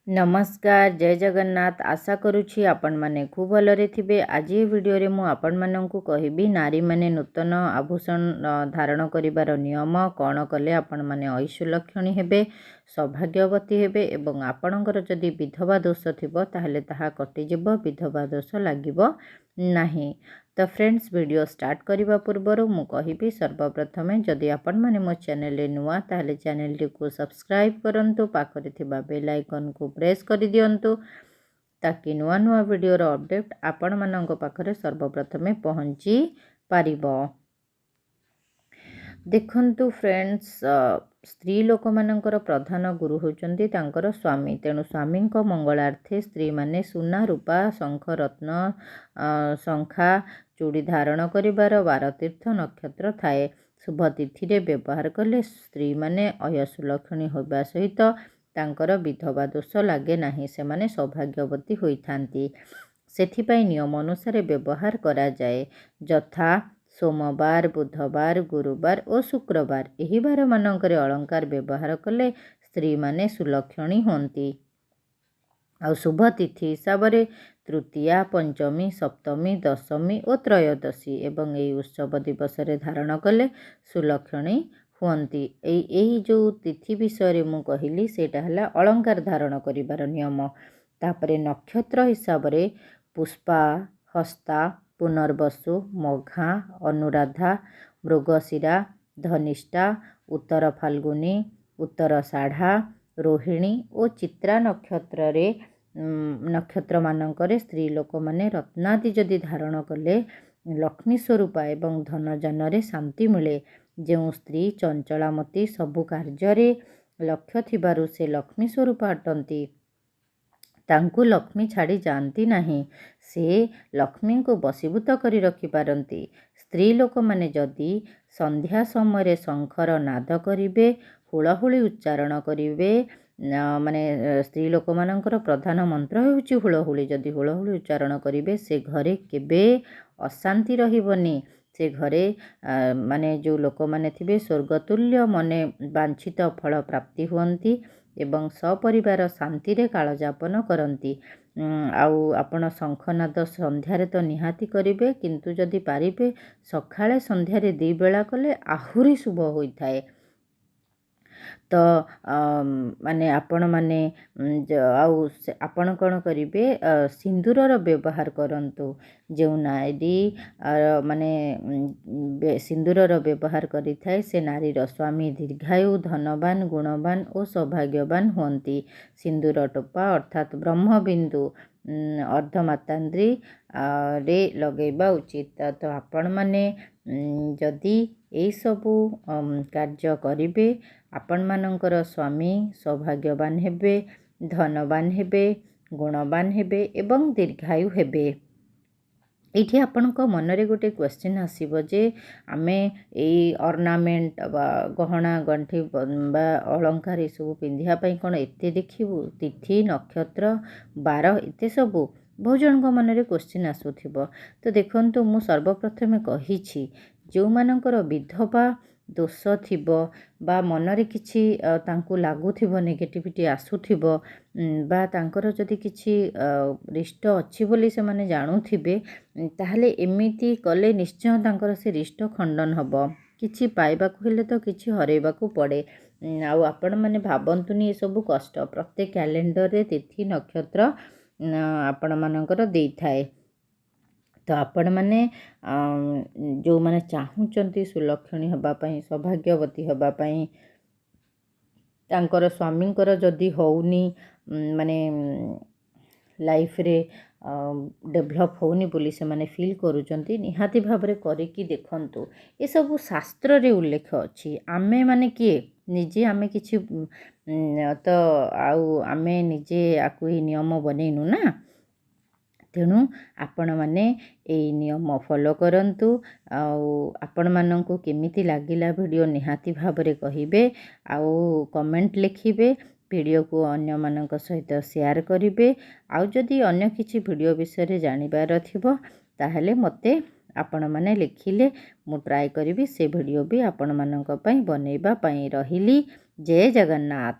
ନମସ୍କାର, ଜୟ ଜଗନ୍ନାଥ। ଆଶା କରୁଛି ଆପଣମାନେ ଖୁବ୍ ଭଲରେ ଥିବେ। ଆଜି ଏ ଭିଡ଼ିଓରେ ମୁଁ ଆପଣମାନଙ୍କୁ କହିବି ନାରୀମାନେ ନୂତନ ଆଭୂଷଣ ଧାରଣ କରିବାର ନିୟମ, କ'ଣ କଲେ ଆପଣମାନେ ଐଶ୍ୱଲକ୍ଷଣୀ ହେବେ, ସୌଭାଗ୍ୟବତୀ ହେବେ ଏବଂ ଆପଣଙ୍କର ଯଦି ବିଧବା ଦୋଷ ଥିବ ତାହେଲେ ତାହା କଟିଯିବ, ବିଧବା ଦୋଷ ଲାଗିବ ନାହିଁ। ତ ଫ୍ରେଣ୍ଡସ୍, ଭିଡ଼ିଓ ଷ୍ଟାର୍ଟ କରିବା ପୂର୍ବରୁ ମୁଁ କହିବି, ସର୍ବପ୍ରଥମେ ଯଦି ଆପଣମାନେ ମୋ ଚ୍ୟାନେଲରେ ନୂଆ ତାହେଲେ ଚ୍ୟାନେଲଟିକୁ ସବସ୍କ୍ରାଇବ୍ କରନ୍ତୁ, ପାଖରେ ଥିବା ବେଲ୍ ଆଇକନ୍କୁ ପ୍ରେସ୍ କରିଦିଅନ୍ତୁ ତାକି ନୂଆ ନୂଆ ଭିଡ଼ିଓର ଅପଡ଼େଟ୍ ଆପଣମାନଙ୍କ ପାଖରେ ସର୍ବପ୍ରଥମେ ପହଞ୍ଚି ପାରିବ। ଦେଖନ୍ତୁ ଫ୍ରେଣ୍ଡସ୍, ସ୍ତ୍ରୀ ଲୋକମାନଙ୍କର ପ୍ରଧାନ ଗୁରୁ ହେଉଛନ୍ତି ତାଙ୍କର ସ୍ୱାମୀ। ତେଣୁ ସ୍ୱାମୀଙ୍କ ମଙ୍ଗଳାର୍ଥେ ସ୍ତ୍ରୀମାନେ ସୁନା, ରୂପା, ଶଙ୍ଖ, ରତ୍ନ, ଶଙ୍ଖା, ଚୁଡ଼ି ଧାରଣ କରିବାର ବାର, ତୀର୍ଥ, ନକ୍ଷତ୍ର ଥାଏ। ଶୁଭ ତିଥିରେ ବ୍ୟବହାର କଲେ ସ୍ତ୍ରୀମାନେ ଅୟସୁଲକ୍ଷଣୀ ହେବା ସହିତ ତାଙ୍କର ବିଧବା ଦୋଷ ଲାଗେ ନାହିଁ, ସେମାନେ ସୌଭାଗ୍ୟବତୀ ହୋଇଥାନ୍ତି। ସେଥିପାଇଁ ନିୟମ ଅନୁସାରେ ବ୍ୟବହାର କରାଯାଏ, ଯଥା ସୋମବାର, ବୁଧବାର, ଗୁରୁବାର ଓ ଶୁକ୍ରବାର। ଏହି ବାରମାନଙ୍କରେ ଅଳଙ୍କାର ବ୍ୟବହାର କଲେ ସ୍ତ୍ରୀମାନେ ସୁଲକ୍ଷଣୀ ହୁଅନ୍ତି। ଆଉ ଶୁଭ ତିଥି ହିସାବରେ ତୃତୀୟା, ପଞ୍ଚମୀ, ସପ୍ତମୀ, ଦଶମୀ ଓ ତ୍ରୟୋଦଶୀ ଏବଂ ଏହି ଉତ୍ସବ ଦିବସରେ ଧାରଣ କଲେ ସୁଲକ୍ଷଣୀ ହୁଅନ୍ତି। ଏଇ ଯେଉଁ ତିଥି ବିଷୟରେ ମୁଁ କହିଲି, ସେଇଟା ହେଲା ଅଳଙ୍କାର ଧାରଣ କରିବାର ନିୟମ। ତାପରେ ନକ୍ଷତ୍ର ହିସାବରେ ପୁଷ୍ପା, ହସ୍ତା, ପୁନର୍ବସୁ, ମଘା, ଅନୁରାଧା, ମୃଗଶିରା, ଧନିଷ୍ଠା, ଉତ୍ତର ଫାଲ୍ଗୁନୀ, ଉତ୍ତର ଷାଢ଼ା, ରୋହିଣୀ ଓ ଚିତ୍ରା ନକ୍ଷତ୍ରରେ, ନକ୍ଷତ୍ରମାନଙ୍କରେ ସ୍ତ୍ରୀ ଲୋକମାନେ ରତ୍ନାଦି ଯଦି ଧାରଣ କଲେ ଲକ୍ଷ୍ମୀ ସ୍ୱରୂପା ଏବଂ ଧନଜନରେ ଶାନ୍ତି ମିଳେ। ଯେଉଁ ସ୍ତ୍ରୀ ଚଞ୍ଚଳାମତୀ, ସବୁ କାର୍ଯ୍ୟରେ ଲକ୍ଷ୍ୟ ଥିବାରୁ ସେ ଲକ୍ଷ୍ମୀ ସ୍ୱରୂପ ଅଟନ୍ତି। ତାଙ୍କୁ ଲକ୍ଷ୍ମୀ ଛାଡ଼ି ଯାଆନ୍ତି ନାହିଁ, ସେ ଲକ୍ଷ୍ମୀଙ୍କୁ ବଶୀଭୂତ କରି ରଖିପାରନ୍ତି। ସ୍ତ୍ରୀ ଲୋକମାନେ ଯଦି ସନ୍ଧ୍ୟା ସମୟରେ ଶଙ୍ଖର ନାଦ କରିବେ, ହୁଳହୁଳି ଉଚ୍ଚାରଣ କରିବେ, ମାନେ ସ୍ତ୍ରୀ ଲୋକମାନଙ୍କର ପ୍ରଧାନ ମନ୍ତ୍ର ହେଉଛି ହୁଳହୁଳି। ଯଦି ହୁଳହୁଳି ଉଚ୍ଚାରଣ କରିବେ, ସେ ଘରେ କେବେ ଅଶାନ୍ତି ରହିବନି। ସେ ଘରେ ମାନେ ଯେଉଁ ଲୋକମାନେ ଥିବେ, ସ୍ୱର୍ଗତୁଲ୍ୟ ମନେ ବାଞ୍ଛିତ ଫଳ ପ୍ରାପ୍ତି ହୁଅନ୍ତି ଏବଂ ସପରିବାର ଶାନ୍ତିରେ କାଳଯାପନ କରନ୍ତି। ଆଉ ଆପଣ ଶଙ୍ଖନାଦ ସନ୍ଧ୍ୟାରେ ତ ନିହାତି କରିବେ, କିନ୍ତୁ ଯଦି ପାରିବେ ସକାଳେ ସନ୍ଧ୍ୟାରେ ଦୁଇ ବେଳା କଲେ ଆହୁରି ଶୁଭ ହୋଇଥାଏ। ତ ମାନେ ଆପଣମାନେ ଆଉ ଆପଣ କ'ଣ କରିବେ, ସିନ୍ଦୁରର ବ୍ୟବହାର କରନ୍ତୁ। ଯେଉଁ ନାରୀ ମାନେ ସିନ୍ଦୁରର ବ୍ୟବହାର କରିଥାଏ, ସେ ନାରୀର ସ୍ୱାମୀ ଦୀର୍ଘାୟୁ, ଧନବାନ, ଗୁଣବାନ ଓ ସୌଭାଗ୍ୟବାନ ହୁଅନ୍ତି। ସିନ୍ଦୁର ଟୋପା ଅର୍ଥାତ୍ ବ୍ରହ୍ମବିନ୍ଦୁ ଅର୍ଦ୍ଧମାତାନ୍ଦ୍ରୀ ରେ ଲଗାଇବା ଉଚିତ। ତ ଆପଣମାନେ ଯଦି ଏଇସବୁ କାର୍ଯ୍ୟ କରିବେ, ଆପଣମାନଙ୍କର ସ୍ୱାମୀ ସୌଭାଗ୍ୟବାନ ହେବେ, ଧନବାନ ହେବେ, ଗୁଣବାନ ହେବେ ଏବଂ ଦୀର୍ଘାୟୁ ହେବେ। ଏଇଠି ଆପଣଙ୍କ ମନରେ ଗୋଟେ କ୍ୱେଶ୍ଚିନ୍ ଆସିବ ଯେ ଆମେ ଏଇ ଅର୍ଣ୍ଣାମେଣ୍ଟ ବା ଗହଣା ଗଣ୍ଠି ବା ଅଳଙ୍କାର ଏସବୁ ପିନ୍ଧିବା ପାଇଁ କ'ଣ ଏତେ ଦେଖିବୁ, ତିଥି, ନକ୍ଷତ୍ର, ବାର, ଏତେ ସବୁ? ବହୁ ଜଣଙ୍କ ମନରେ କ୍ୱେଶ୍ଚିନ୍ ଆସୁଥିବ। ତ ଦେଖନ୍ତୁ, ମୁଁ ସର୍ବପ୍ରଥମେ କହିଛି, ଯେଉଁମାନଙ୍କର ବିଧବା ଦୋଷ ଥିବ ବା ମନରେ କିଛି ତାଙ୍କୁ ଲାଗୁଥିବ, ନେଗେଟିଭିଟି ଆସୁଥିବ ବା ତାଙ୍କର ଯଦି କିଛି ରିଷ୍ଟ ଅଛି ବୋଲି ସେମାନେ ଜାଣୁଥିବେ, ତାହେଲେ ଏମିତି କଲେ ନିଶ୍ଚୟ ତାଙ୍କର ସେ ରିଷ୍ଟ ଖଣ୍ଡନ ହେବ। କିଛି ପାଇବାକୁ ହେଲେ ତ କିଛି ହରାଇବାକୁ ପଡ଼େ। ଆଉ ଆପଣମାନେ ଭାବନ୍ତୁନି ଏସବୁ କଷ୍ଟ। ପ୍ରତ୍ୟେକ କ୍ୟାଲେଣ୍ଡରରେ ତିଥି ନକ୍ଷତ୍ର ଆପଣମାନଙ୍କର ଦେଇଥାଏ। ତ ଆପଣମାନେ ଯେଉଁମାନେ ଚାହୁଁଛନ୍ତି ସୁଲକ୍ଷଣୀ ହେବା ପାଇଁ, ସୌଭାଗ୍ୟବତୀ ହେବା ପାଇଁ, ତାଙ୍କର ସ୍ୱାମୀଙ୍କର ଯଦି ହେଉନି, ମାନେ ଲାଇଫରେ ଡେଭଲପ୍ ହେଉନି ବୋଲି ସେମାନେ ଫିଲ୍ କରୁଛନ୍ତି, ନିହାତି ଭାବରେ କରିକି ଦେଖନ୍ତୁ। ଏସବୁ ଶାସ୍ତ୍ରରେ ଉଲ୍ଲେଖ ଅଛି। ଆମେମାନେ କିଏ? ନିଜେ ଆମେ କିଛି ତ ଆଉ ଆମେ ନିଜେ ଆକୁ ଏଇ ନିୟମ ବନେଇନୁ ନା। ତେଣୁ ଆପଣମାନେ ଏଇ ନିୟମ ଫଲୋ କରନ୍ତୁ। ଆଉ ଆପଣମାନଙ୍କୁ କେମିତି ଲାଗିଲା ଭିଡ଼ିଓ ନିହାତି ଭାବରେ କହିବେ ଆଉ କମେଣ୍ଟ ଲେଖିବେ, ଭିଡ଼ିଓକୁ ଅନ୍ୟମାନଙ୍କ ସହିତ ସେୟାର କରିବେ। ଆଉ ଯଦି ଅନ୍ୟ କିଛି ଭିଡ଼ିଓ ବିଷୟରେ ଜାଣିବାର ଥିବ, ତାହେଲେ ମୋତେ ଆପଣମାନେ ଲେଖିଲେ ମୁଁ ଟ୍ରାଏ କରିବି ସେ ଭିଡ଼ିଓ ବି ଆପଣମାନଙ୍କ ପାଇଁ ବନେଇବା ପାଇଁ। ରହିଲି, ଜୟ ଜଗନ୍ନାଥ।